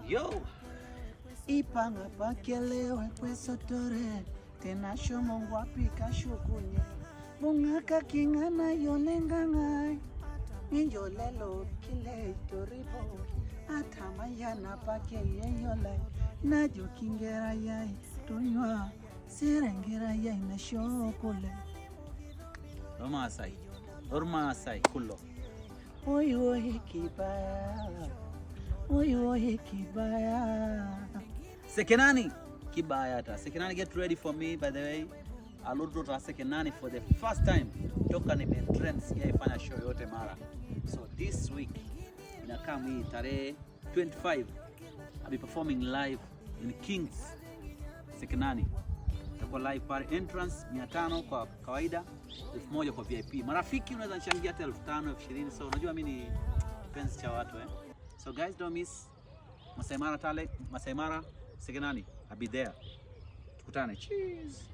Yo. Ipanga pakelewe kwesotore tena shomo apika shukunye bungaka kingana yolengangai injolelo kile toribo atamayana pake yeyolai najo kingera yai tunywa serengera yai na shokule Ormaasai Ormaasai kulo. Oi oi kibaya. Oi oi kibaya. Sekenani kibaya ta. Sekenani, get ready for me, by the way. Aloto ta Sekenani for the first time toka nime trend sijaifanya show yote mara. So this week inakaa hii tarehe 25 I'll be performing live in Kings Sekenani. Itakuwa live pale, entrance 500 kwa kawaida, 1000 kwa VIP. Marafiki unaweza nichangia hata 5000, 20,000. So unajua mimi ni kipenzi cha watu, eh. So guys, don't miss Masai Mara Tale, Masai Mara Sekenani. I'll be there. Tukutane. Cheers.